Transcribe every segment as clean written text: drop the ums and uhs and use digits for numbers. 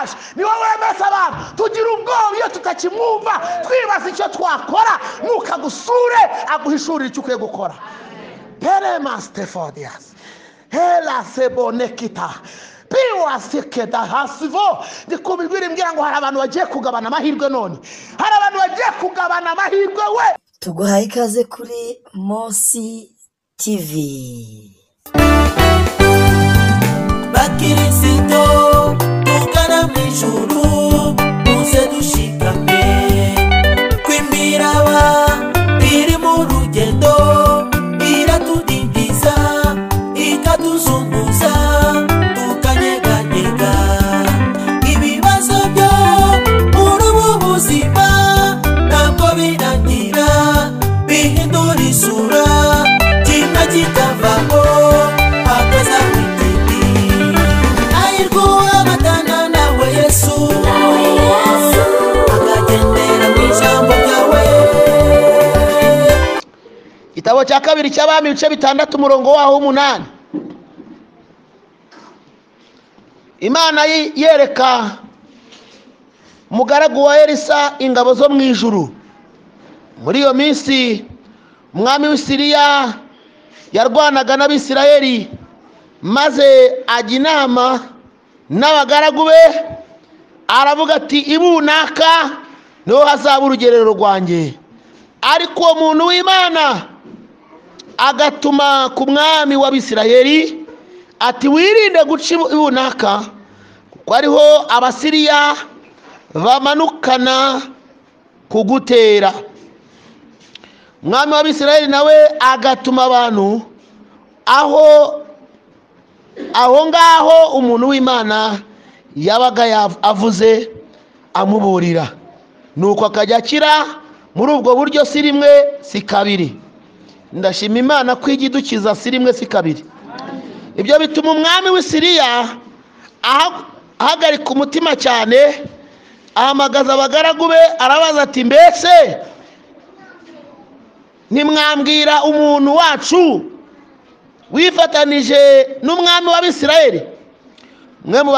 n'amafarashi, niwe wemeza abantu. Tugira ubwoba iyo tutakimwumva, twibaza icyo twakora. Nukagusure aguhishurira icyo ukwiye gukora. Peremastefodias hela sebonekita piwasikeda hasivo. Ndikubibwira imbwira ngo hari abantu bagiye kugabana amahirwe none, hari abantu bagiye kugabana amahirwe. We tuguhaye ikaze kuri Mosi TV. Bakirisito tugana mu ijuru, muze dushikame kwimbiraba iri mu rugendo, iratudindiza ikatuzunguza tukanyeganyega. Ibibazo byo muri ubu buzima ntabwo birangira, bihindura isura kimwe kikavamo hakaza ikindi. Hahirwa abatana nawe Yesu, akagendera mu ijambo ryawe. Igitabo cya kabiri cy'Abami ibice 6 umurongo waho 8. Imana yereka umugaragu wa Elisa ingabo zo mu ijuru. Muri iyo minsi umwami w'Isiriya yarwanaga n'Abisirayeli, maze ajya inama n'abagaragu be, aravuga ati ibunaka niho hazaba urugerero rwanjye. Ariko uwo muntu w'Imana agatuma ku mwami w'Abisirayeli ati wirinde guca ibunaka, kuko ariho Abasiriya bamanukana kugutera. Umwami w'Abisirayeli nawe agatuma abantu aho ngaho umuntu w'Imana yabaga avuze amuburira. Nuko akajya akira muri ubwo buryo, si rimwe si kabiri. Ndashima Imana ko ijya idukiza si rimwe si kabiri. Ibyo bituma umwami w'Isiriya ahagarika umutima cyane, ahamagaza abagaragu be arabaza ati mbese ntimwambwira umuntu wacu wifatanije n'umwami w'Abisirayeli? Umwe mu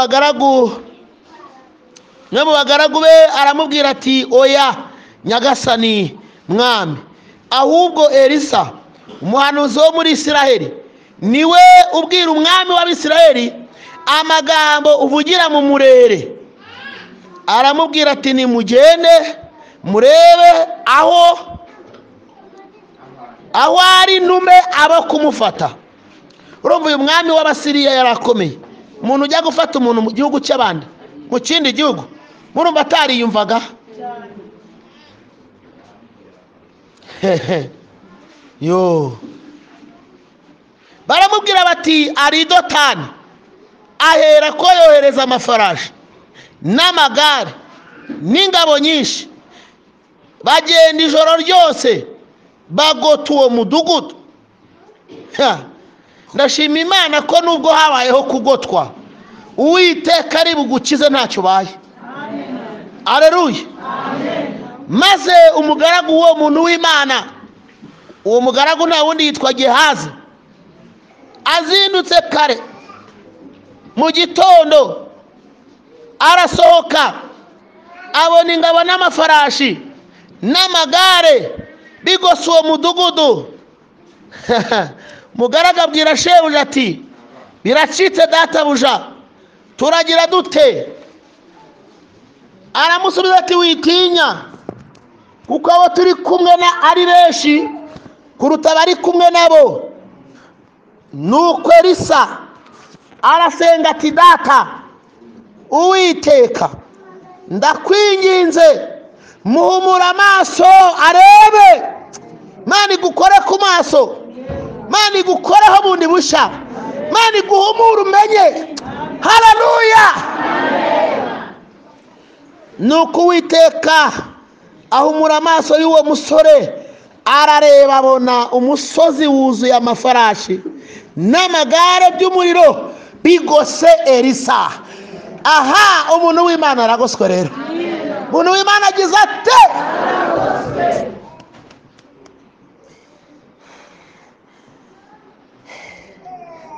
bagaragu be aramubwira ati oya nyagasani mwami, ahubwo Elisa umuhanuzi wo muri Isirayeli niwe ubwira umwami w'Abisirayeli amagambo uvugira mu murere. Aramubwira ati nimugende murebe aho ari ntume abo kumufata. Urumva uyu mwami w'Abasiriya yarakomeye. Umuntu ujya gufata umuntu mu gihugu cy'abandi, mu kindi gihugu, murumva atariyumvaga. Yo, baramubwira bati ari Dotani. Ahera ko yohereza amafarashi n'amagare n'ingabo nyinshi, bagenda ijoro ryose bagota uwo mudugudu. Ndashima Imana ko nubwo habayeho kugotwa, Uwiteka ari bugukize ntacyo ubaye. Aleluya. Maze umugaragu w'uwo muntu w'Imana, uwo mugaragu nta wundi yitwa Gehazi, azindutse kare mu gitondo arasohoka, abona ingabo n'amafarashi n'amagare bigose uwo mudugudu. Mugaragu abwira shebuja ati biracitse databuja, turagira dute? Aramusubiza ati witinya, kuko abo turi kumwe na ari benshi kuruta abari kumwe nabo. Nuko Elisa arasenga ati data Uwiteka, ndakwinginze muhumura amaso arebe. Mana igukore ku maso, Mana igukoreho bundi bushya, Mana iguhumure umenye. Haleluya. Nuko Uwiteka ahumura amaso y'uwo musore, arareba abona umusozi wuzuye amafarashi n'amagare by'umuriro bigose Elisa. Aha umuntu w'Imana aragoswe rero. Umuntu w'Imana agize ate?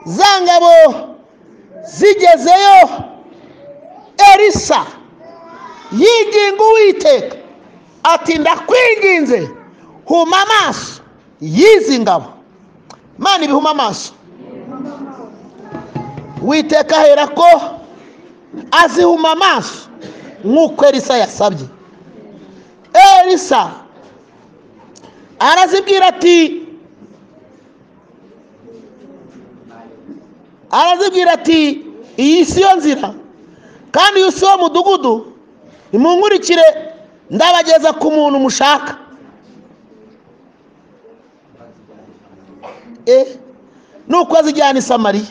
Za ngabo zigezeyo, Elisa Elisa yinginga Uwiteka ati ndakwinginze huma amaso y'izi ngabo. Imana ibihuma amaso. Uwiteka ahera ko azihuma amaso nk'uko Elisa yasabye. Elisa arazibwira ati iyi si yo nzira kandi uyu si wo mudugudu, nimunkurikire ndabageza ku muntu mushaka. Nuko azijyana i Samariya.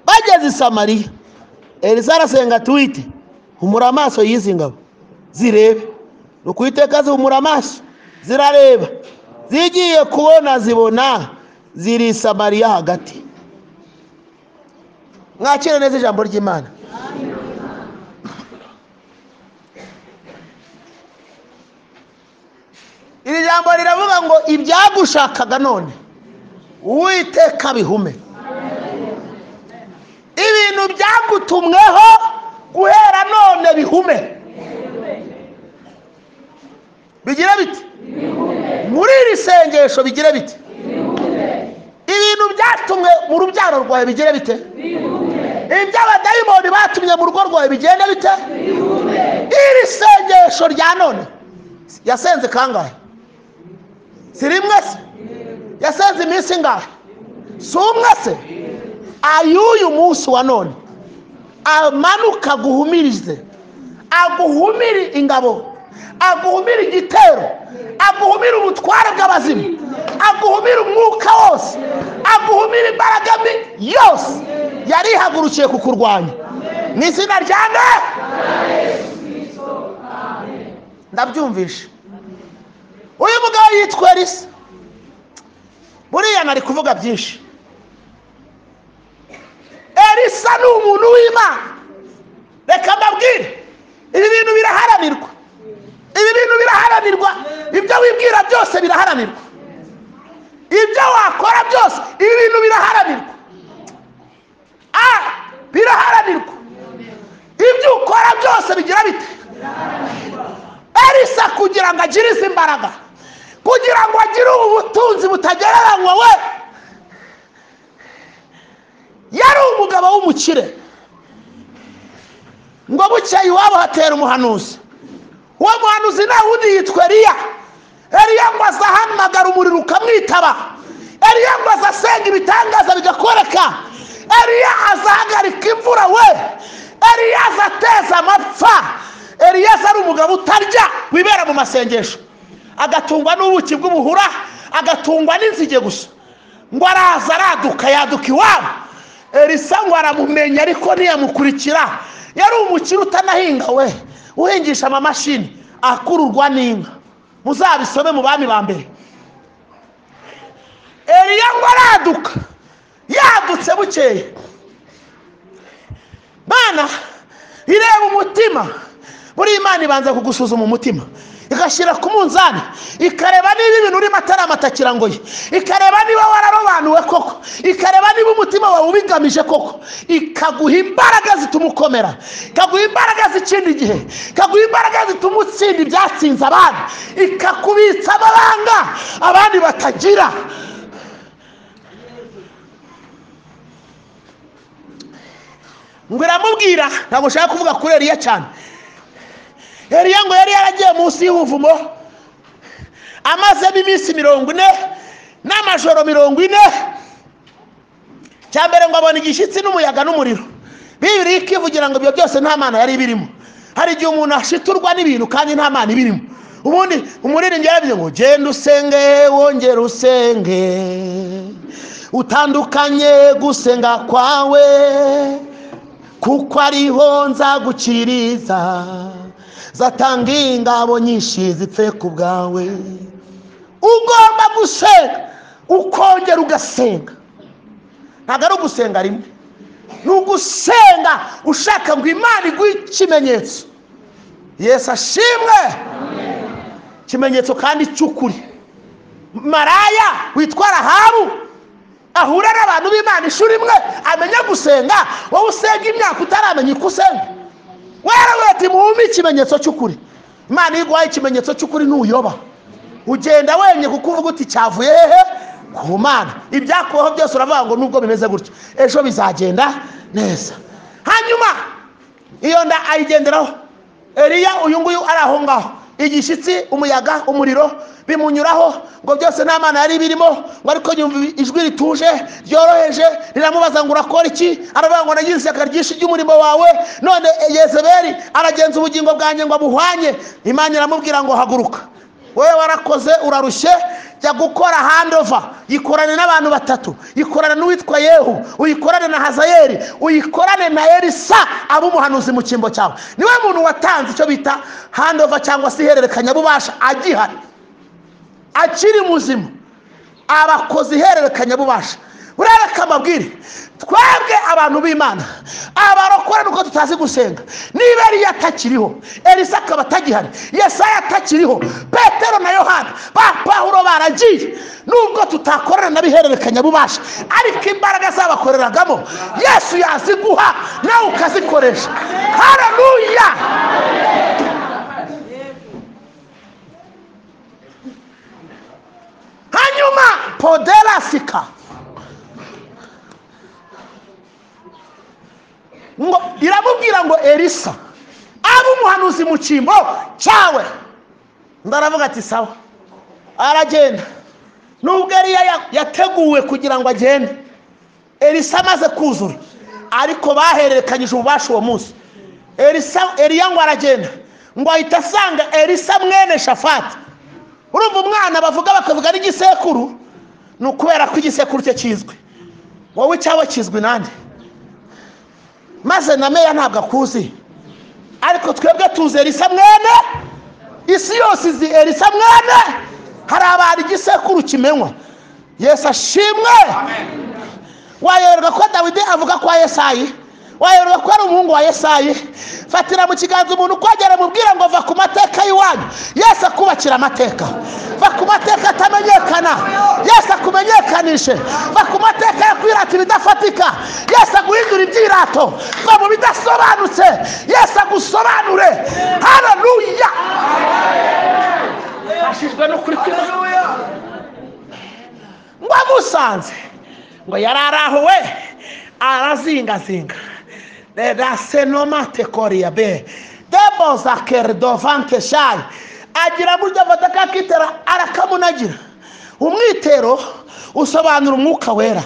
Bageze i Samariya, Elisa arasenga ati Uwite humura amaso y'izi ngabo zirebe. Nuko Uwiteka azihumura amaso zirareba, zigiye kubona zibona ziri i Samariya hagati. Mwakire neza ijambo ry'Imana. Iri jambo riravuga ngo ibyagushakaga none Uwiteka bihume. Ibintu byagutumweho guhera none bihume. Bigira biti muri iri sengesho, bigira biti ibintu byatumwe mu rubyaro rwawe bigira bite, iby'abadayimoni batumye mu rugo rwawe bigenda bite. Iri sengesho rya none yasenze kangahe? Si rimwe se? Yasenze iminsi ingahe? Si umwe se? Ay'uyu munsi wa none amanuka aguhumirize, aguhumire ingabo, aguhumire igitero, aguhumire ubutware bw'abazimu, aguhumire umwuka wose, aguhumire imbaraga mbi yose yari ihagurukiye kukurwanya mu izina rya nde? Ndabyumvishe. Uyu mugabo yitwa Elisa. Buriya nari kuvuga byinshi. Elisa ni umuntu w'Imana. Reka mbabwire, ibi bintu biraharanirwa. Ibi bintu biraharanirwa. Ibyo wibwira byose biraharanirwa. Ibyo wakora byose, ibi bintu biraharanirwa. Biraharanirwa. Ibyo ukora byose bigira bite? Elisa kugira ngo agire izi mbaraga, kugira ngo agire ubu butunzi butagereranywa, we yari umugabo w'umukire. Ngo bukeye iwabo hatera umuhanuzi. Uwo muhanuzi nta wundi yitwa Eliya. Eliya ngo azahamagara umuriro ukamwitaba. Eliya ngo azasenga ibitangaza bigakoreka. Eliya azahagarika imvura we. Eliya azateza amapfa. Eliya ari umugabo utarya, wibera mu masengesho, agatungwa n'ubuki bw'ubuhura, agatungwa n'inzige gusa. Ngo araza araduka, yaduka iwabo. Elisa ngo aramumenya ariko ntiyamukurikira. Yari umukire utanahinga we, uhingisha amamashini, akururwa n'inka. Muzabisome mu bami ba mbere. Eliya ngo araduka, yadutse bukeye. Mana ireba umutima. Buri Imana ibanza kugusuzuma umutima, igashyira ku munzani, ikareba niba ibintu urimo atari amatakirangoyi, ikareba niba wararobanuwe koko, ikareba niba umutima wawe ubigamije koko, ikaguha imbaraga zituma ukomera, ikaguha imbaraga z'ikindi gihe, ikaguha imbaraga zituma utsinda ibyatsinze abandi, ikakubitsa amabanga abandi batagira. Ngo iramubwira, ntabwo nshaka kuvuga kuri Eliya cyane. Eliya ngo yari yaragiye munsi y'ubuvumo amazemo iminsi 40 n'amajoro 40. Cya mbere ngo abona igishyitsi n'umuyaga n'umuriro. Bibiliya ikivugira ngo ibyo byose nta mana yari ibirimo. Hari igihe umuntu ashiturwa n'ibintu kandi nta mana ibirimo. Ubundi umuririmbyi yaravuze ngo genda usenge wongere usenge, utandukanye gusenga kwawe, kuko ariho nzagukiriza, zatanga ingabo nyinshi zipfe ku bwawe. Ugomba gusenga ukongera ugasenga. Ntabwo ari ugusenga rimwe, ni ugusenga ushaka ngo Imana iguhe ikimenyetso. Yesu ashimwe. Ikimenyetso kandi cy'ukuri. Maraya witwa Rahabu ahura n'abantu b'Imana ishuri imwe, amenya gusenga. Wowe usenga imyaka utaramenya uko usenga. Wera Ati muhumpe ikimenyetso cy'ukuri. Imana iyo iguhaye ikimenyetso cy'ukuri ntuyoba, ugenda wenye kuko uvuga uti cyavuye hehe? Ku Mana. Ibyakubaho byose uravuga ngo nubwo bimeze gutyo ejo bizagenda neza. Hanyuma iyo nda ayigenderaho. Eliya uyu nguyu ari aho ngaho, igishyitsi, umuyaga, umuriro bimunyuraho, ngo byose nta Mana yari birimo, ngo ariko yumva ijwi rituje ryoroheje riramubaza ngo urakora iki? Aravuga ngo nagize ishyaka ryinshi ry'umurimo wawe, none Yezebeli aragenza ubugingo bwanjye ngo abuhwanye. Imana iramubwira ngo haguruka, wowe warakoze urarushye, jya gukora handover. Yikorane n'abantu batatu, yikorane n'uwitwa Yehu, uyikorane na Hazayeli, uyikorane na Elisa aba umuhanuzi mu cyimbo cyawe. Niwe muntu watanze icyo bita handover cyangwa se ihererekanyabubasha agihari, akiri muzima, abakoze ihererekanyabubasha. Urareka amabwire twebwe abantu b'Imana abarokora nuko tutazi gusenga. Niba Eliya atakiriho, Elisa akaba atagihari, Yesaya atakiriho, Petero na Yohana ba Pawulo baragiye, nubwo tutakorana n'abihererekanyabubasha, ariko imbaraga zabakoreragamo Yesu yaziguha nawe ukazikoresha. Haleluya! Hanyuma poderasika ngo iramubwira ngo Elisa abe umuhanuzi mu cyimbo cyawe. Ndaravuga ati sawa. Aragenda. Nubwo Eliya yateguwe kugira ngo agende, Elisa amaze kuzura, ariko bahererekanyije ububasha uwo munsi. Elisa, Eliya ngo aragenda, ngo ahita asanga Elisa mwene Shafati. Urumva umwana bavuga bakavuga n'igisekuru, ni ukubera ko igisekuru cye kizwi. Wowe cyawe kizwi nande? Maze na meya ntabwo akuzi, ariko twebwe tuzi Elisa mwene, isi yose izi Elisa mwene. Hari abantu igisekuru kimenywa. Yesu ashimwe. Wayoberwa ko Dawidi avuga kwa Yesayi, wayoberwa ko ari umuhungu wa Yesayi. Fatira mu kiganza umuntu ukwagera mubwira ngo va ku mateka y'iwanyu, Yesu akubakira amateka. Va ku mateka atamenyekana, Yesu akumenyekanishe. Va ku mateka yo kwirata ibidafatika, Yesu aguhindura ibyirato. Va mu bidasobanutse, Yesu agusobanure. Haleluya! Ashijwe no kuri kw'Imana. Ngo amusanze ngo yararaho we arazingazinga rasenomate koria be deboza kerdovante shai, agira buryo afata kakitera arakamunagira. Umwitero usobanura umwuka wera.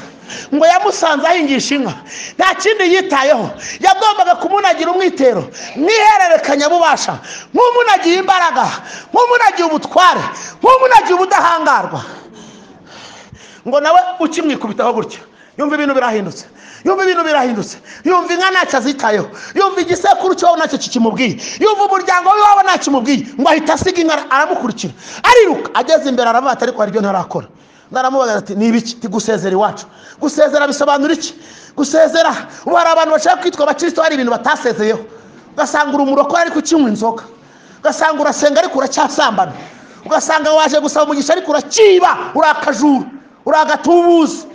Ngo yamusanze ahingisha inka, nta kindi yitayeho, yagombaga kumunagira umwitero mwihererekanyabubasha, nk'umunagiye imbaraga, nk'umunagiye ubutware, nk'umunagiye ubudahangarwa. Ngo nawe ukimwikubitaho gutya yumva ibintu birahindutse, yumva ibintu birahindutse, yumva inka ntacyo azitayeho, yumva igisekuru cyawe ntacyo kikimubwiye, yumva umuryango wawe ntacyo umubwiye. Ngo ahita asiga inka aramukurikira, ariruka. Ageze imbere aravuga ati ariko hari ibyo ntarakora. Ndaramubaza ati ni ibiki? Ti gusezera iwacu. Gusezera bisobanura iki? Gusezera, ubu hari abantu bashaka kwitwa abakristo hari ibintu batasezeyeho. Ugasanga uri umurokore ariko ukinywa inzoga, ugasanga urasenga ariko uracyasambana, ugasanga waje gusaba umugisha ariko urakiba, urakajura, uragatubuza.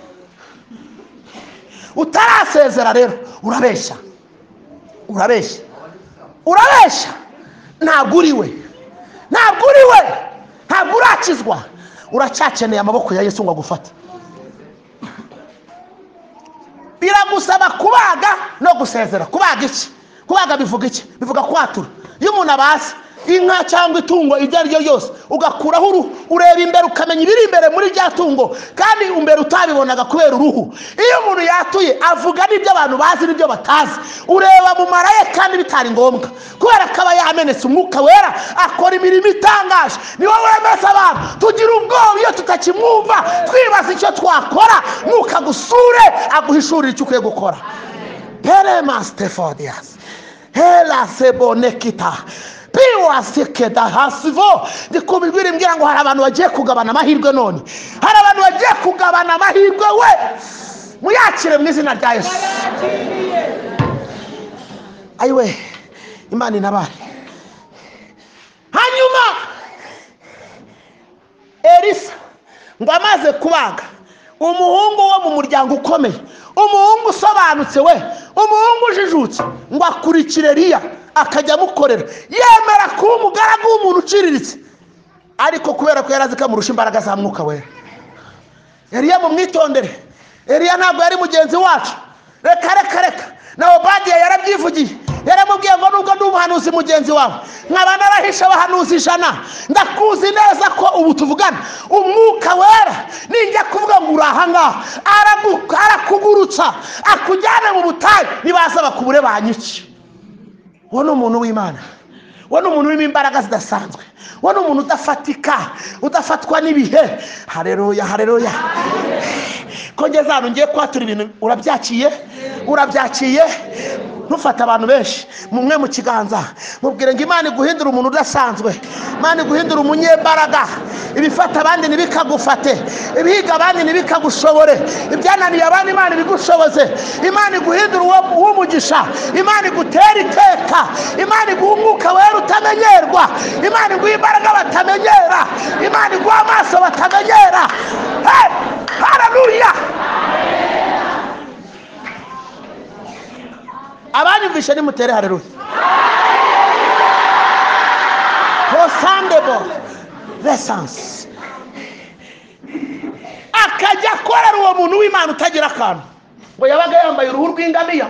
Utarasezera rero urabeshya, urabeshya, urabeshya. Ntabwo uri we, ntabwo uri we, ntabwo urakizwa. Uracyakeneye amaboko ya Yesu ngo agufate. Biragusaba kubaga no gusezera. Kubaga iki? Kubaga bivuga iki? Bivuga kwatura. Iyo umuntu abaze inka cyangwa itungo iryo ari ryo ryose, ugakuraho uruhu, ureba imbere ukamenya ibiri imbere muri rya tungo, kandi imbere utabibonaga kubera uruhu. Iyo umuntu yatuye avuga n'ibyo abantu bazi n'ibyo batazi, ureba mu mara ye kandi bitari ngombwa, kubera ko aba yamenetse umwuka wera, akora imirimo itangaje. Ni wowe wemeza abantu tugira ubwoba iyo tutakimwumva, twibaza icyo twakora. Mwuka agusure aguhishurire icyo ukwiye gukora. Peremastefodias hela sebonekita piwasikeda hasivo. Ndikubwira imbwira ngo hari abantu bagiye kugabana amahirwe none, hari abantu bagiye kugabana amahirwe. We muyakire mu izina rya Yesu. Ayiwe Imana inabare. Hanyuma Elisa ngo amaze kubaga umuhungu wo mu muryango ukomeye, umuhungu usobanutse we, umuhungu ujijutse, ngo akurikire Eliya akajya amukorera, yemera kuba umugaragu w'umuntu uciriritse, ariko kubera ko yarazi ko amurusha imbaraga za Mwuka Wera. Eliya mumwitondere, Eliya ntabwo yari mugenzi wacu. Reka reka reka, na Obadiya yarabyivugiye, yaramubwiye ngo nubwo ndi umuhanuzi mugenzi wawe, nkaba narahishe abahanuzi 100, ndakuzi neza ko ubu tuvugana Umwuka Wera ninjya kuvuga ngo uri aha ngaha, arakugurutsa akujyane mu butayu, nibaza bakubure banyice. Uwo ni umuntu w'Imana, uwo ni umuntu urimo imbaraga zidasanzwe, uwo ni umuntu udafatika, udafatwa n'ibihe. Haleluya, haleluya. Ko ngeze hano ngiye kwatura ibintu, urabyakiye, urabyakiye. Ntufate abantu benshi mumwe mu kiganza, mubwire ngo Imana iguhindura umuntu udasanzwe, Imana iguhindura umunyembaraga. Ibifata abandi ntibikagufate, ibihiga abandi ntibikagushobore, ibyananiye abandi Imana ibigushoboze. Imana iguhindura uw'umugisha, Imana igutera iteka, Imana iguha Umwuka Wera utamenyerwa, Imana iguha imbaraga batamenyera, Imana iguha amaso batamenyera. Hey, haleluya. Abanyumvishe nimutere haleluya. Hosandebo l'essence. Akajya akorera uwo muntu w'Imana utagira akantu, ngo yabaga yambaye uruhu rw'ingamiya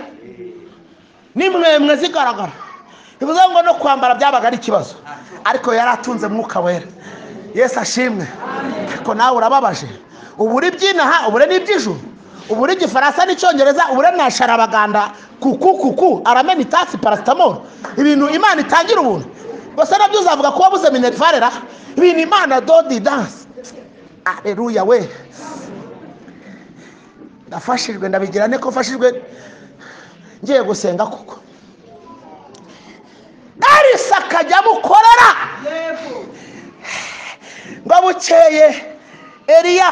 n'imwemwe zigaragara, bivuze ngo no kwambara byabaga ari ikibazo, ariko yari atunze Mwuka Wera. Yesu ashimwe. Ariko nawe urababaje, ubure iby'inaha, ubure n'iby'ijuru, ubure igifaransa n'icyongereza, ubure na sharabaganda, kuku kuku aramena itasi paracetamol, ibintu Imana itangira ubuntu. Gusa nabyo uzavuga ko wabuze minerval ra, ibintu Imana dodi dance. Haleluya we. Ndafashijwe, ndabigira ne ko mfashijwe ngiye gusenga kuko Elisa akajya amukorera. Ngo bukeye Eliya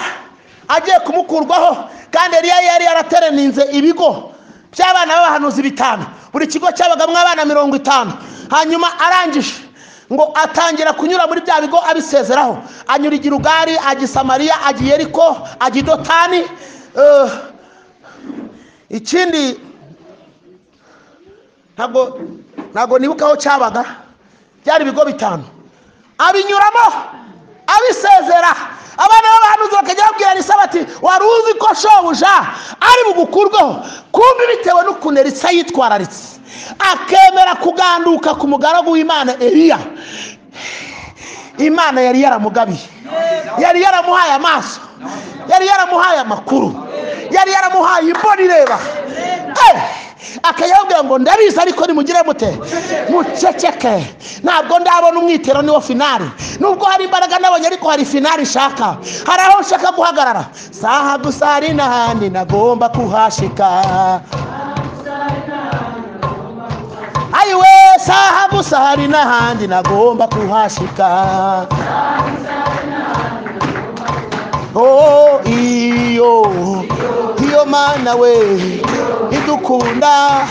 agiye kumukurwaho, kandi Eliya yari yaratereninze ibigo by'abana b'abahanuzi 5, buri kigo cyabagamo abana 50. Hanyuma arangije ngo atangira kunyura muri bya bigo abisezeraho, anyura i Gilugari, ajya i Samariya, ajya i Yeriko, ajya i Dotani. Ikindi ntabwo nibuka aho cyabaga, byari ibigo 5, abinyuramo abisezera. Abana b'abahanuzi bakajya babwira Elisa bati wari uzi ko shobuja ari bugukurweho? Kumbi bitewe n'ukuntu Elisa yitwararitse, akemera kuganduka ku mugaragu w'Imana Eliya, Imana yari yaramugabiye, yari yaramuhaye amaso, yari yaramuhaye amakuru, yari yaramuhaye imboni ireba. Akayabwira ngo ndabizi ariko nimugire mute, muceceke, ntabwo ndabona umwitero niwo finali, nubwo hari imbaraga nabonye ariko hari finali shaka, hari aho nshaka guhagarara. Saha gusa hari n'ahandi nagomba kuhashika, ayiwe saha gusa hari n'ahandi nagomba kuhashika. Oh iyo iyo Mana we idukunda,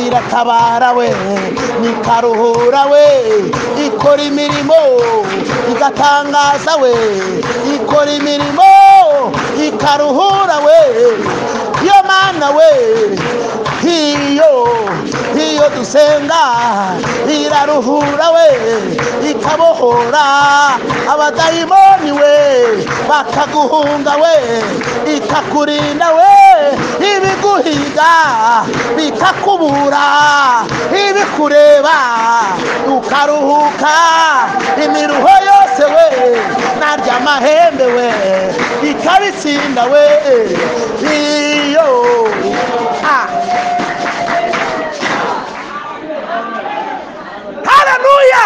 iratabara we, nikaruhura we, ikora imirimo igatangaza we, ikora imirimo ikaruhura we, iyo Mana we iyo iyo dusenga iraruhura we, ikabohora abadayimoni we bakaguhunga we, ikakurinda we, ibiguhiga bikakubura, ibikureba ukaruhuka imiruho yose we, narya amahembe we ikabitsinda we. Iyo haleluya.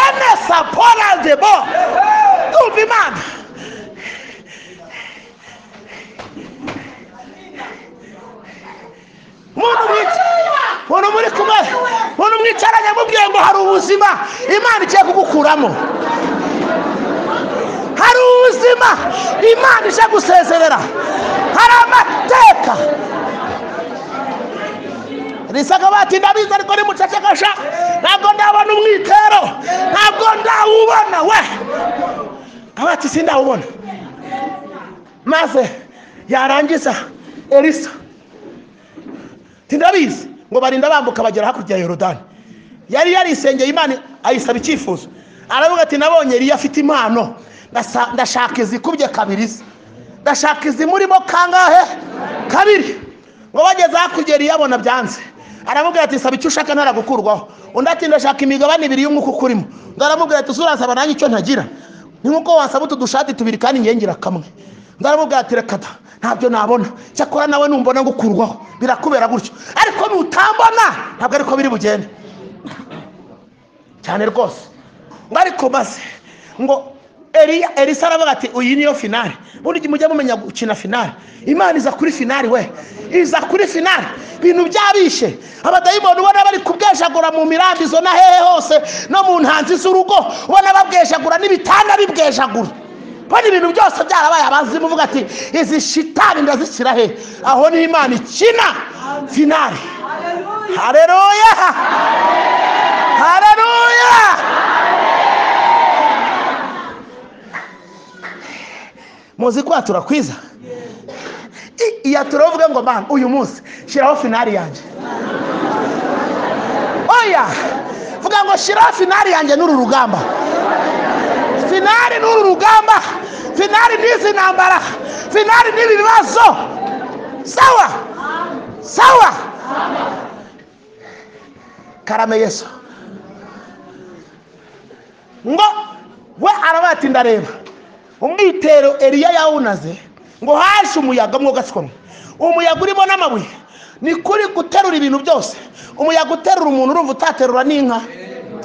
Enesa pola debo tumva Imana. Muntu muri kumwe, muntu mwicaranye mubwiye ngo hari ubuzima Imana igiye kugukuramo, hari ubuzima Imana ije gusezerera, hari amateka. Risaka bati ndabizi ariko nimucecekesha, ntabwo ndabona umwitero, ntabwo ndawubona we. Abati sindawubona. Maze yarangiza Elisa, tindabizi Ngo barinda bambuka bagera hakurya ya Yorodani. Yari yarisengeye Imana ayisaba icyifuzo, aravuga ati nabonye Eliya afite impano, ndashaka izikubye kabiri, ndashaka izimurimo kangahe? Kabiri. Ngo bageze hakurya Eliya abona byanze, aramubwira ati saba icyo ushaka ntaragukurwaho. Undi ati ndashaka imigabane ibiri y'umwuka ukurimo. Undi aramubwira ati uransaba nanjye icyo ntagira, ni nkuko wasaba utu dushati tubiri kandi njye ngira kamwe. Undi aramubwira ati reka da, ntabyo nabona, cyakora nawe numbona ngukurwaho birakubera gutyo, ariko nutambona ntabwo ariko biri bugende cyane rwose. Ngo ariko maze ngo Eliya, Elisa aravuga ati uyi niyo finale. Ubundi mujya mumenya gukina finale, Imana iza kuri finale, we iza kuri finale. Ibintu byabishe abadayimoni ubona bari kubwejagura mu mirambi zo na hehe hose no mu ntanzi z'urugo, ubona babwejagura n'ibitanda bibwejagura, bona ibintu byose byarabaye abazimu. Uvuga ati izi shitani ndazishyira he? Aho ni Imana ikina finale. Haleluya, haleluya. Muzi kwatura kwiza iya turavuga ngo man uyu munsi shiraho finale yanjye. Oya, vuga ngo shiraho finale yanjye n'uru rugamba, finale n'uru rugamba, finale n'izi ntambara, finale n'ibi bibazo. Sawa sawa, karame Yesu. Ngo we arabati ndareba umwitero Eliya yawunaze, ngo haje umuyaga mwo gatswamwe, umuyaga urimo n'amabuye. Ni kuri guterura ibintu byose, umuyaga uterura umuntu urumva utaterura n'inka,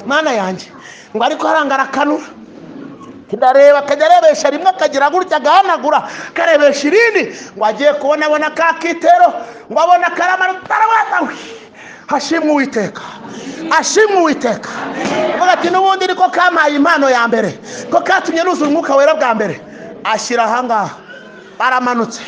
mana yanjye. Ngo ariko harangara kanura, ndareba akajya arebesha rimwe akagira gutya agahanagura karebesha irindi, ngo agiye kubona abona ka kitero, ngo abona karamanuka. Hashimwe Uwiteka, ashimwe Uwiteka. Avuga ati n'ubundi niko kampaye impano ya mbere, ko katumye nuzura umwuka wera bwa mbere. Ashyira ahangaha, aramanutse,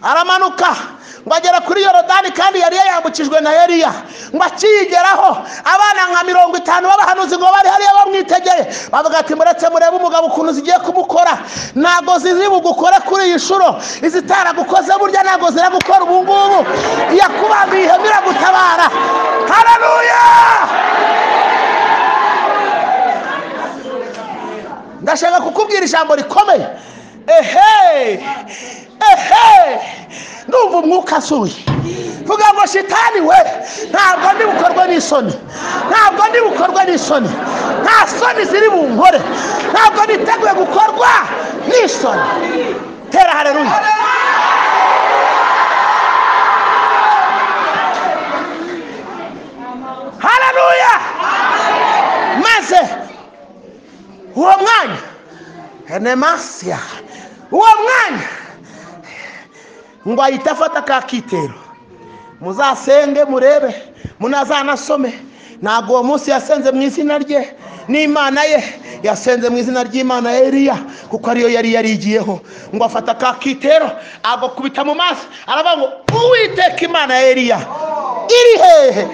aramanuka ngo agera kuri Yorodani, kandi yari yambukijwe na Eliya. Ngo akiyigeraho abana nka 50 b'abahanuzi ngo bari hariya bamwitegeye, bavuga ati muretse murebe umugabo ukuntu zigiye kumukora, ntago zizi bugukore kuri iyi shuro, izitaragukoze burya ntago ziragukora ubu ngubu, yakubambiye ihema iragutabara. Haleluya. Ndashaka kukubwira ijambo rikomeye. Ehe, ehe, ndumva umwuka asuye. Vuga ngo shitani we, ntabwo ndi bukorwe n'isoni, ntabwo ndi bukorwe n'isoni, nta soni ziri bunkore, ntabwo niteguye gukorwa n'isoni. Tera haleluya. Haleluya. Maze uwo mwanya enemasia, uwo mwanya ngo ahita afata ka kitero. Muzasenge murebe, munazanasome. Ntabwo uwo munsi yasenze mu izina rye n'Imana ye, yasenze mu izina ry'Imana ya Eliya, kuko ariyo yari yarigiyeho. Ngo afata ka kitero agakubita mu maso, aravuga ngo Uwiteka Imana ya Eliya iri hehe?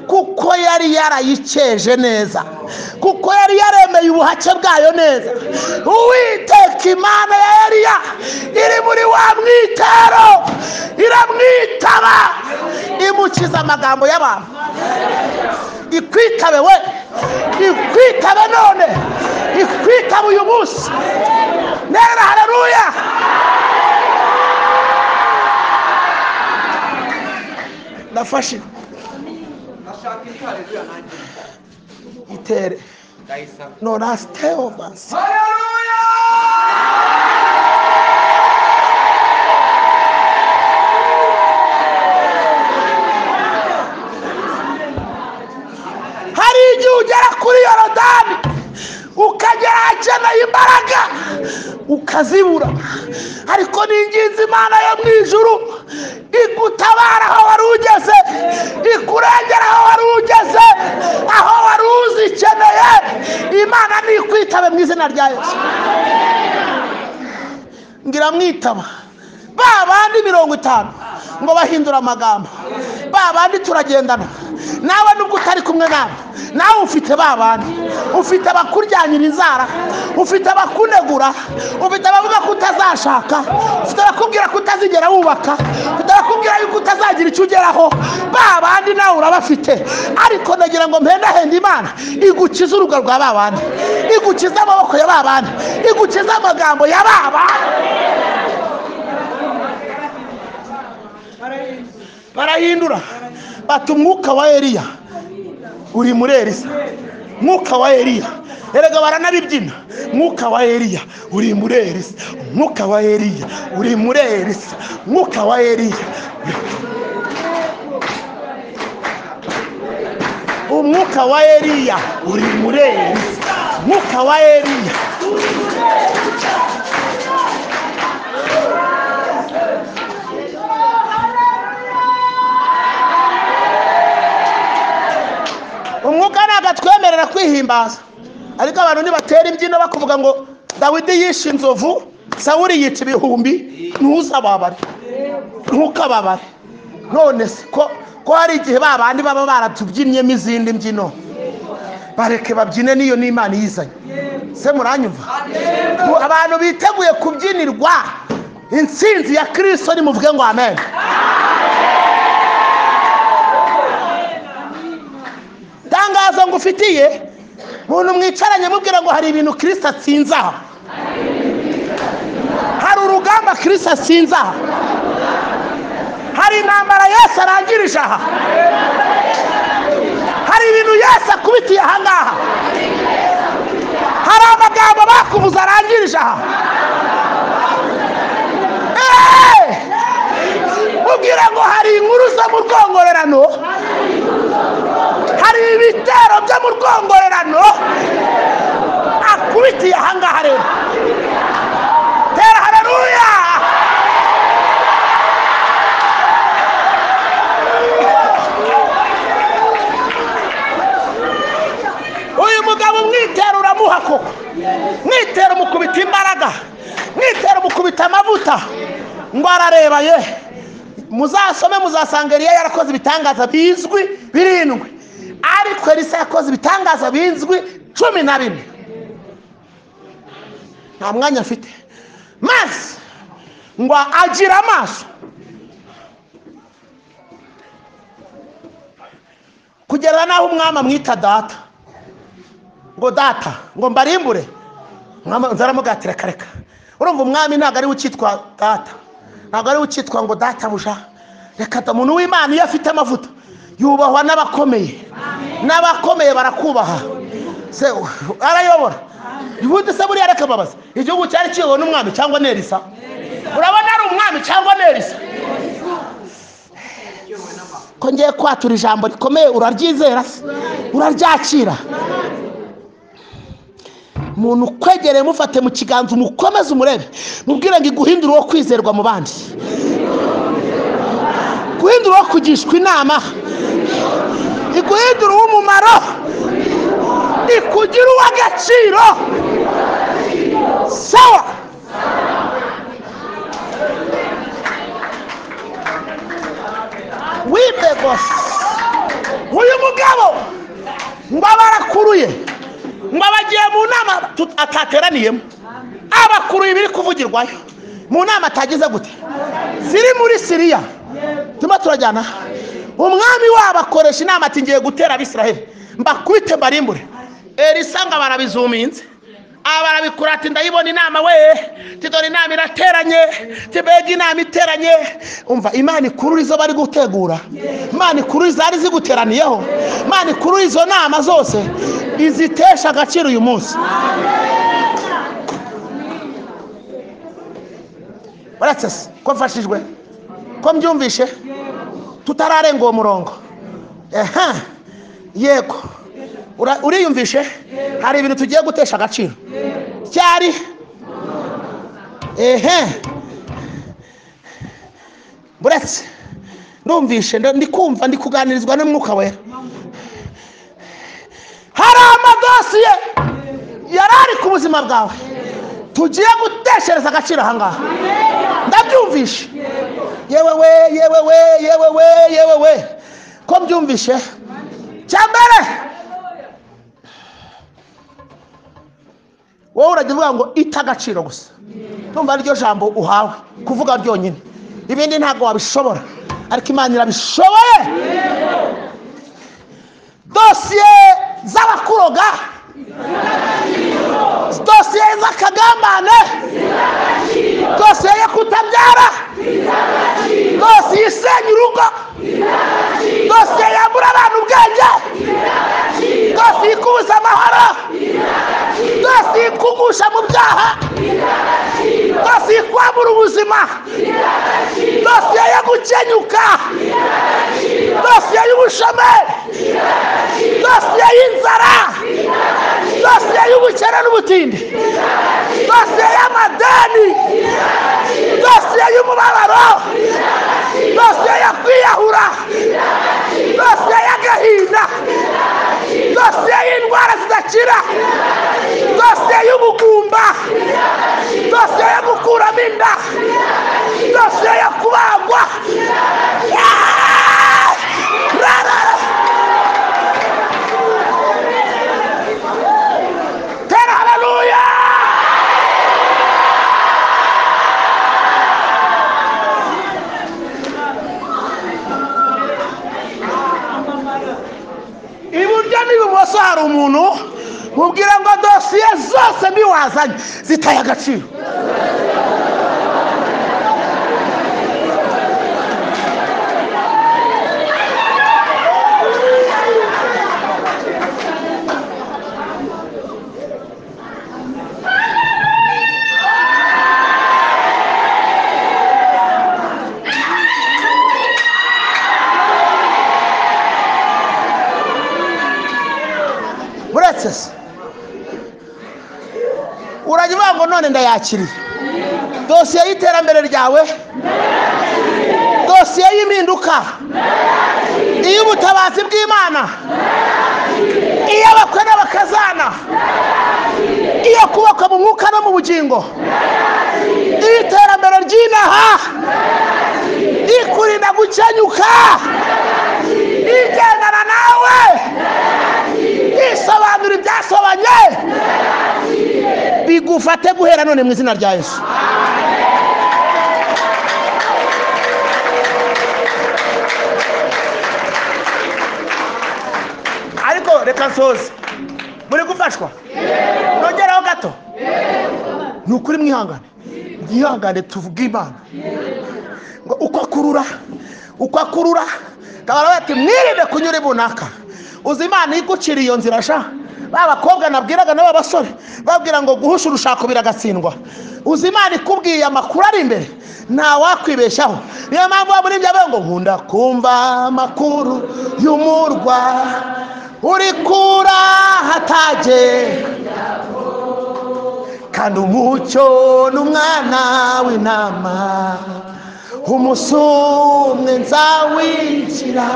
Kuko yari yarayiceje neza, kuko yari yaremeye ubuhake bwayo neza. Uwiteka Imana ya Eliya iri muri wa mwitero, iramwitaba, imukiza amagambo y'abantu. Ikwitabe we, ikwitabe none, ikwitabe uyu munsi. Nera haleluya. Ndafashe itere norasteovas. Haleluya. Hari igihe ugera kuri Yorodani ukagera ahakeneye imbaraga ukazibura, ariko ni ingenzi Imana yo mu ijuru igutabara aho wari ugeze, ikurengera aho wari ugeze, aho wari uzikeneye. Imana nikwitabe mu izina rya Yesu. Ngira mwitaba ba bandi 50 ngo bahindura amagambo, ba bandi turagendana nawe nubwo utari kumwe nabo, Nawe ufite babandi, ufite abakuryanyira inzara, ufite abakunegura, ufite abavuga ko utazashaka, ufite abakubwira ko utazigera wubaka, ufite abakubwira yuko utazagira icyo ugeraho. Babandi nawe urabafite, ariko ndagira ngo mpendahende Imana igukize urugo rwa babandi, igukize amaboko ya babandi, igukize amagambo ya babandi. Barahindura bati umwuka wa Eliya uri muri Elisa, mwuka wa Eliya. Erega baranabibyina, mwuka wa Eliya uri muri Elisa, mwuka wa Eliya uri muri Elisa, mwuka wa Eliya, umwuka wa Eliya uri muri Elisa, mwuka wa Eliya. Umwuka ntabwo atwemerera kwihimbaza, ariko abantu nibatera imbyino bakuvuga ngo Dawidi yishe inzovu, Sawuli yica ibihumbi, ntuzababare, ntukababare. None se ko hari igihe babandi baba baratubyinyemo izindi mbyino, bareke babyine n'iyo n'Imana yizanye. Se muranyumva? Abantu biteguye kubyinirwa intsinzi ya Kristo nimuvuge ngo amen. Tangazo ngufitiye, muntu mwicaranye mubwira ngo hari ibintu Kristo atsinze aha, hari urugamba Kristo atsinze aha, hari intambara Yesu arangirije aha, hari ibintu Yesu akubitiye aha ngaha, hari amagambo bakubuza arangirije aha. Mubwira ngo hari inkuru zo mu rwongorerano, hari ibitero byo mu rwongorerano akubitiye aha ngaha. Rero tera haleluya. Uyu mugabo mwitero uramuha koko, mwitero mukubita imbaraga, mwitero mukubita amavuta, ngo arareba ye. Muzasome muzasanga Eliya yarakoze ibitangaza bizwi 7, ariko Elisa yakoze ibitangaza bizwi 14. Nta mwanya afite, maze ngo agira amaso kugera naho umwami amwita data, ngo data, ngo mbarimbure. Umwami nzaramugatira kareka. Urumva umwami ntabwo ari ukitwa data, ntabwo ari ukitwa ngo data buja. Reka umuntu w'Imana iyo afite amavuta yubahwa n'abakomeye, n'abakomeye barakubaha. Se arayobora ubundi se buriya reka babaza, igihugu cyari kiyobowe n'umwami cyangwa n'Elisa? Urabona ari umwami cyangwa n'Elisa? Ko ngiye kwatura ijambo rikomeye, uraryizera se? Uraryakira? Umuntu ukwegereye mufate mu kiganza, umukomeze, umurebe, mubwire ngo iguhindure uwo kwizerwa mu bandi, guhindura uwo kugishwa inama, iguhindura uw'umumaro, ikugira uw'agaciro. Sawa. Wibegos uyu mugabo ngo abarakuruye, ngo abagiye mu nama atateraniyemo, abakuruye ibiri kuvugirwayo mu nama atagize gute, ziri muri Siriya. Tuma turajyana. Umwami wabo akoresha inama ati ngiye gutera Abisiraheli mbakubite mbarimbure. Elisa ngo barabizuminze, abarabikura ati ndayibona inama we, tidore inama irateranye, tibega inama iteranye. Umva Imana ikurura izo bari gutegura, Imana ikurura izari ziguteraniyeho, Imana ikurura izo nama zose izitesha agaciro uyu munsi. Baretse ko mfashijwe, ko mbyumvishe, tutararenga uwo murongo. Yego, uriyumvishe? Hari ibintu tugiye gutesha agaciro cyari. Buretse ndumvishe, ndikumva, ndikuganirizwa n'Umwuka Wera. Hari amadosiye yarari ku buzima bwawe tugiye guteshereza agaciro aha ngaha. Ndabyumvishe. Yewe we, yewe we, yewe we, yewe we, ko mbyumvishe. Cyambere Wowe urajya uvuga ngo ita agaciro gusa. Ndumva ariryo jambo uhawe kuvuga ryonyine, ibindi ntabwo wabishobora, ariko Imana irabishoboye. Dosiye z'abakuroga, dosiye z'akagambane, dosiye yo kutabyara, dosiye isenya urugo, dosiye yambura abantu ubwenge, dosiye ikubuza amahoro, dosiye ikugusha mu byaha, dosiye ikwambura ubuzima, dosiye yo gukenyuka, dosiye y'ubushomeri, dosiye y'inzara, dosiye y'ubukene n'ubutindi, dosiye y'amadeni, dosiye y'umubabaro, dosiye yo kwiyahura, dosiye y'agahinda, dosiye y'indwara zidakira, dosiye y'ubugumba, dosiye yo gukuramo inda, dosiye yo kubagwa. Tera haleluya! Iburyo n'ibumoso hari umuntu mubwira ngo dosiye zose mbi wazanye zitaye agaciro. Uretse se urajya uvuga ngo none ndayakiriye. Dosiye y'iterambere ryawe, dosiye y'impinduka, iy'ubutabazi bw'Imana, iy'abakwe n'abakazana, iyo kubakwa mu mwuka no mu bugingo, iy'iterambere ry'inaha, ikurinda gukenyuka, igendana nawe, isobanura ibyasobanye, bigufate guhera none mu izina rya Yesu. Ariko reka nsoze. Muri gufashwa? Nongeraho gato. Ni ukuri mwihangane, mwihangane tuvuge Imana. Ngo uko akurura, uko akurura, kabara bati mwirinde kunyura ibunaka. Uzi Imana igucira iyo nzira sha. Ba bakobwa nabwiraga n'aba basore babwira ngo guhusha urushako biragatsindwa. Uzi Imana ikubwiye amakuru ari imbere, nta wakwibeshaho. Niyo mpamvu wa muri byo ngo nkunda kumva amakuru y'umurwa uri kura hatage, kandi umucyo n'umwana w'intama umusumwe nzawinjira.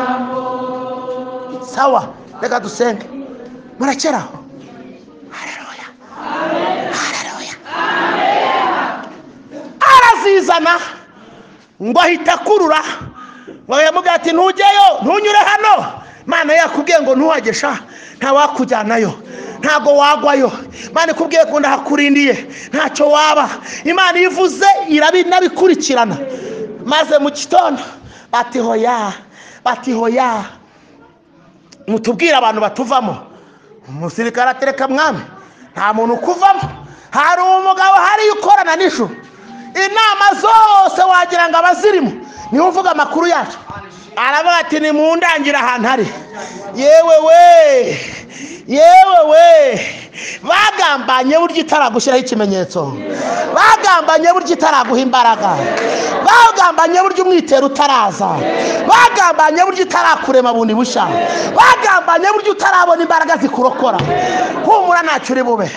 Sawa, reka dusenge. Murakeraho. Haleluya, haleluya. Arazizana ngo ahita akurura, ngo yamubwira ati ntujyeyo, ntunyure hano. Imana yakubwiye ngo ntuhagesha, nta wakujyanayo, ntago wagwayo. Imana ikubwiye ko ndahakurindiye, ntacyo waba. Imana ivuze irabinabikurikirana. Maze mu gitondo bati hoya, bati hoya, mutubwire abantu batuvamo. Umusirikare atereka mwami, nta muntu ukuvamo. Hari umugabo hari ukorana n'ijuru, inama zose wagira ngo abazirimo niwe uvuga amakuru yacu. Aravuga ati nimundangira ahantu ari. Yewe we, yewe we, bagambanye buryo itaragushyiraho ikimenyetso, bagambanye buryo itaraguha imbaraga, bagambanye buryo umwitero utaraza, bagambanye buryo itarakurema bundi bushya, bagambanye buryo utarabona imbaraga zikurokora. Humura ntacyo uri bube.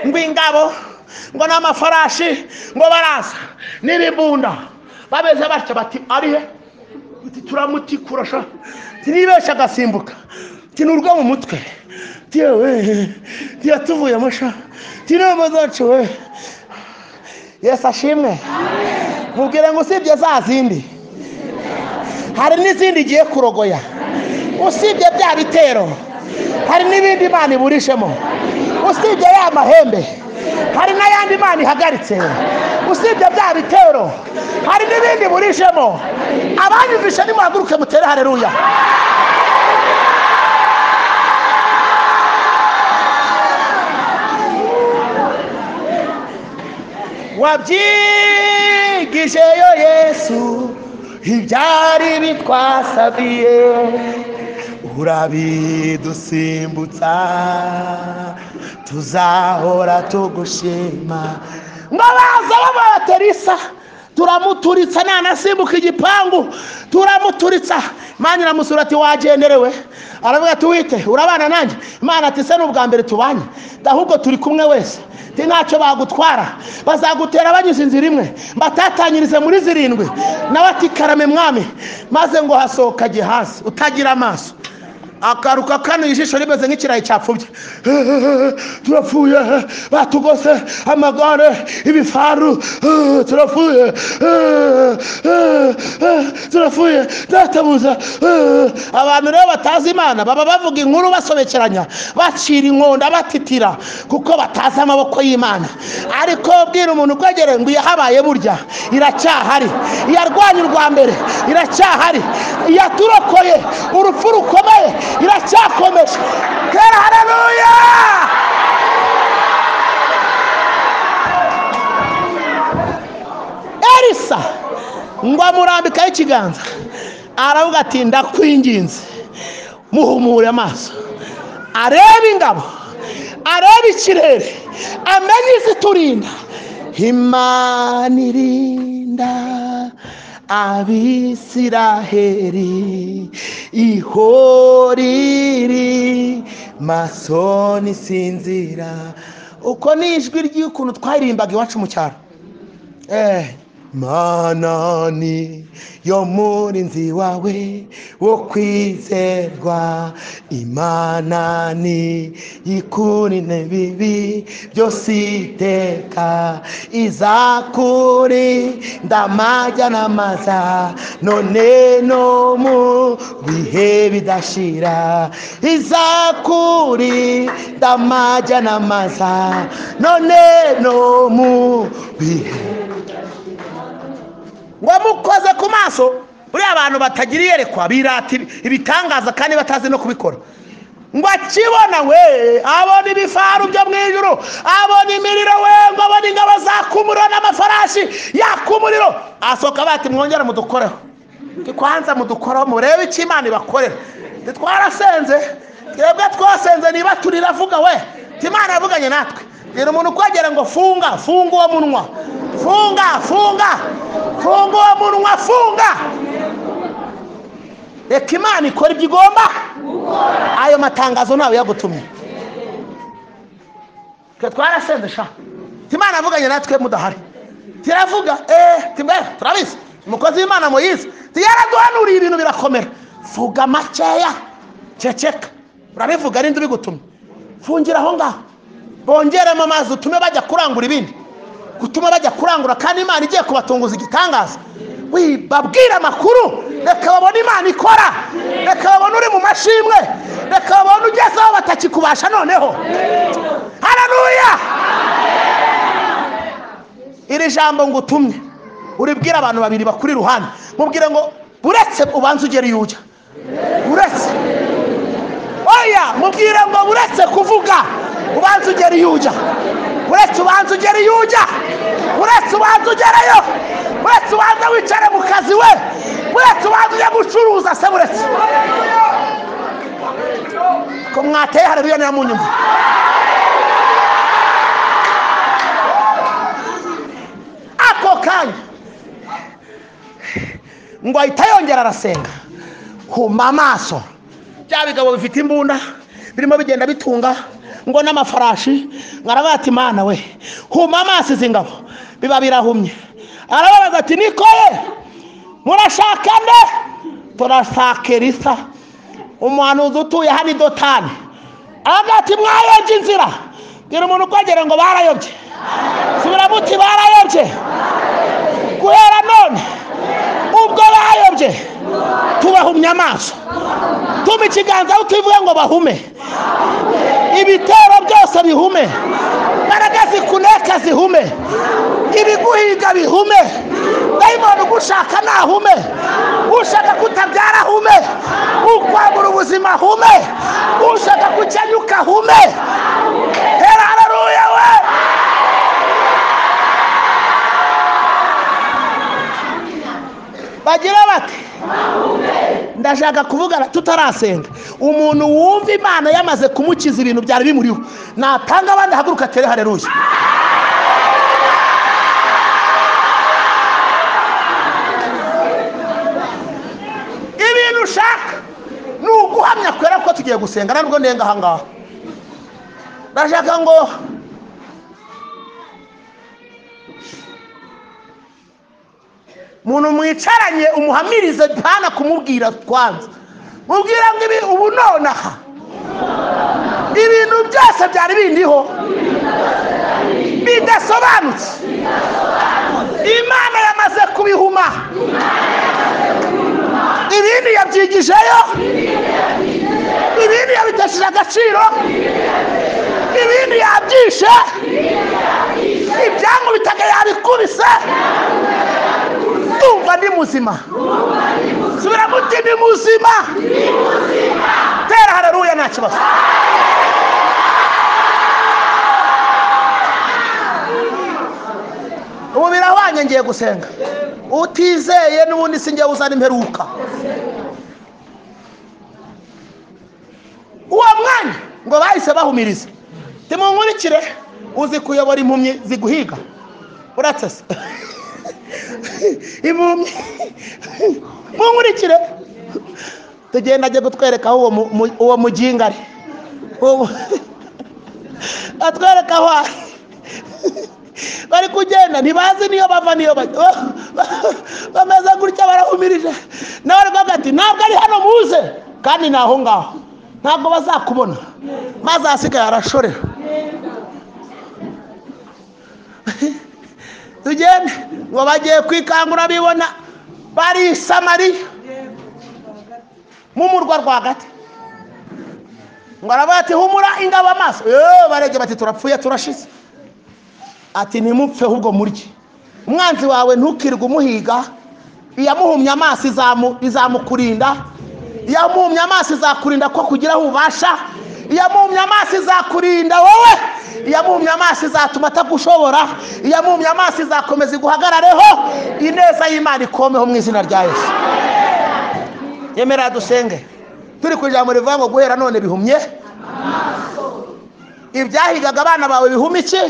Ngo ingabo, ngo n'amafarashi, ngo baraza n'ibibunda, babeze batya bati ari he? Ati turamutikura sha. Tinibesha agasimbuka. Tinurwa mu mutwe. Tiyewe, tiyatuvuyemo sha. Tinoma zacu we. Yesu ashimwe. Mubwire ngo usibye za zindi, hari n'izindi igiye kurogoya. Usibye bya bitero, hari n'ibindi Imana iburishemo. Usibye ya mahembe hari n'ayandi Imana ihagaritse. Usibye bya bitero hari n'ibindi burijemo. Abanyumvishe nimuhaguruke mutere haleluya. Wabyigijeyo Yesu ibyari bitwasabiye, urabidusimbutsa tuzahora tugushima. Ngo baza babaterisa, turamuturitsa nanasimbuka igipangu, turamuturitsa. Imana iramusura ati wagenderewe. Aravuga ati wite urabana nanjye. Imana ati se n'ubwa mbere tubanye, ahubwo turi kumwe wese. Ati ntacyo bagutwara, bazagutera banyuze inzira imwe batatanyirize muri zirindwi. Nawe ati karame mwami. Maze ngo hasohoka Gehazi utagira amaso, akaruka kano ijisho rimeze nk'ikirayi cyapfubye. Turapfuye, batugose amagare, ibifaru, turapfuye, turapfuye, databuza. Abantu rero batazi Imana baba bavuga inkuru basobekeranya, bacira inkonda, batitira, kuko batazi amaboko y'Imana. Ariko bwira umuntu ukwegereye ngo iyahabaye burya iracyahari, iyarwanya urwa mbere iracyahari, iyaturokoye urupfu rukomeye iracyakomeje. Tera haleluya. Elisa ngo amurambikaho ikiganza, aravuga ati ndakwinginze muhumure amaso, arebe ingabo, arebe ikirere, amenye iziturinda. Imana irinda Abisiraheli ihoriri masoni sinzira. Uko ni ijwi ry'ukuntu twaririmbaga iwacu mu cyaro. Manani yo murinzi wawe wo kwizerwa, Imana ni ikurinde bibi byose iteka, izakurinda amajya n'amaza none no mu bihe bidashira, izakurinda amajya n'amaza none no mu bihe. Ngo mukoze ku maso, buriya abantu batagira iyerekwa birata ibitangaza kandi batazi no kubikora. Ngo akibona we abona ibifaru byo mu ijuru, abona imiriro we, ngo abona ingabo zakumuriro n'amafarashi yakumuriro. Asohoka bati mwongera mudukoreho, kwanza mudukoreho murebe icyo Imana ibakorera. Twarasenze twebwe, twasenze niba turiravuga we, Imana yavuganye natwe. Rero umuntu ukwegera ngo funga, funga uwo munwa, funga, funga, funga uwo munwa, funga. Reka Imana ikora ibyo igomba. Ayo matangazo ntawe yagutumye. Twe twarasenze sha, Imana yavuganye natwe mudahari. Tiravuga timbe turabizi, umukozi w'Imana Moyize yaraduhanuriye ibintu birakomera. Vuga makeya, ceceka, urabivuga ninde ubigutumye? Fungira aho ngaho, bongeremo amazi utume bajya kurangura ibindi, gutuma bajya kurangura, kandi Imana igiye kubatunguza igitangaza. Babwira amakuru, reka babone Imana ikora, reka babone uri mu mashimwe, reka babone ugeze aho batakikubasha noneho. Haleluya. Iri jambo ngutumye uribwira abantu babiri bakuri iruhande, mubwire ngo buretse ubanze ugere iyo ujya, buretse, oya, mubwire ngo buretse kuvuga ubanze ugere iyo ujya, uretse ubanze ugere iyo ujya, uretse ubanze ugereyo, uretse ubanze wicare mu kazi we, uretse ubanze ujye gucuruza se, buretse ko mwateye haleluya niramunyumva. Ako kanya ngo ahita yongera arasenga, huma amaso. Bya bigabo bifite imbunda birimo bigenda bitunga ngo n'amafarashi, ngaravuga ati Mana we, huma amaso izi ngabo. Biba birahumye. Arababaza ati nikoye murashaka nde? Turashaka Elisa umuhanuzi utuye hano i Dotani. Aravuga ati mwayobye inzira. Bwira umuntu ukwegera ngo barayobye. Subira muti barayobye. Guhera none ubwo bayobye tubahumye amaso. Tuma ikiganza utivuge ngo bahume. Ibitero byose bihume, imbaraga zikuneka zihume, ibiguhiga bihume, dayimoni ugushaka nahume, ushaka kutabyara hume, ukwambura ubuzima hume, ushaka kukenyuka hume. Hera haleluya we. Bagira bati ndashaka kuvugana tutarasenga. Umuntu wumva Imana yamaze kumukiza ibintu byari bimuriho, natanga abandi haguruka atere haleluya. Ibintu ushaka ni uguhamya kwera ko tugiye gusenga, ntabwo ndenga aha ngaha. Ndashaka ngo muntu mwicaranye umuhamirize, pana kumubwira kwanza, mubwira ngo ibi ubu nonaha ibintu byose byari bindiho bidasobanutse, Imana yamaze kubihuma, ibindi yabyigijeyo, ibindi yabitesheje agaciro, ibindi yabyishe, ibyankubitaga yabikubise. Ndumva ndi muzima. Subira muti ndi muzima. Tera haleluya nta kibazo. Ubu birahwanye, ngiye gusenga. Utizeye n'ubundi sinjye uzana imperuka. Uwo mwanya ngo bahise bahumiriza. Timunkurikire, uzi kuyobora impumyi ziguhiga. Uratse se impumyi munkurikire, tugenda ajye gutwereka aho uwo muginga ari, atwereka aho ari. Bari kugenda ntibazi niyo bava niyo bajya, bameze gutya barahumirije. Nawe aravuga ati ntabwo ari hano muze, kandi ni aho ngaho, ntabwo bazakubona. Maze ahasigaye arashorera. Tugende ngo bagiye kwikangura bibona bari i Samariya mu murwa rwagati. Ngo aravuga ati humura ingabo amaso. Barege bati turapfuye turashize. Ati ntimupfe ahubwo murye. Umwanzi wawe ntukirwe umuhiga, iyamuhumye amaso izamukurinda, iyamuhumye amaso izakurinda ko kugira aho ubasha, iyamuhumye amaso izakurinda wowe, iyamuhumye amaso izatuma atagushobora, iyamuhumye amaso izakomeza iguhagarareho. Ineza y'Imana ikomeho mu izina rya Yesu. Yemera dusenge. Turi ku ijambo rivuga ngo guhera none bihumye ibyahigaga abana bawe bihumye iki?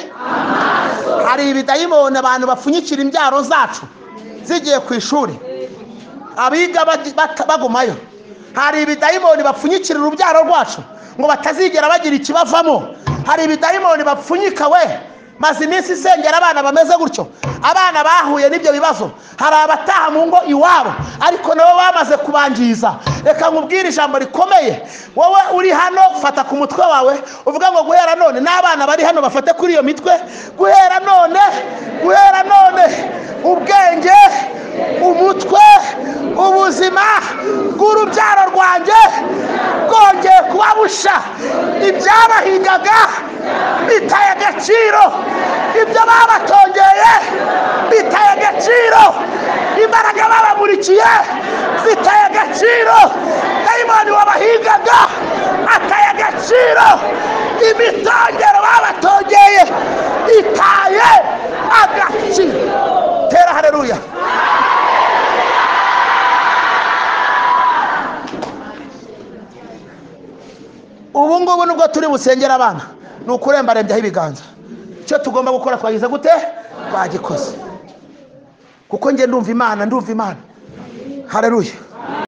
Hari ibidayimoni abantu bapfunyikira imbyaro zacu zigiye ku ishuri, abiga bagumayo. Hari ibidayimoni bapfunyikira urubyaro rwacu ngo batazigera bagira ikibavamo. Hari ibidayimoni bapfunyika we. Maze iminsi isengera abana bameze gutyo, abana bahuye n'ibyo bibazo. Hari abataha mu ngo iwabo ariko nabo bamaze kubangiza. Reka nkubwire ijambo rikomeye, wowe uri hano fata ku mutwe wawe uvuga ngo guhera none, n'abana bari hano bafate kuri iyo mitwe. Guhera none, guhera none, ubwenge, umutwe, ubuzima bw'urubyaro rwanjye bwongeye kuba busha. Ibyabahigaga bitaye agaciro, ibyo babatongeye bitaye agaciro, imbaraga babamurikiye zitaye agaciro, dayimoni wabahigaga ataye agaciro, imitongero babatongeye itaye agaciro. Tera haleluya. Ubu ngubu nubwo turi busengera abana, ni ukurembarembyaho ibiganza. Icyo tugomba gukora twagize gute? Twagikoze. Kuko nge ndumva Imana, ndumva Imana. Haleluya.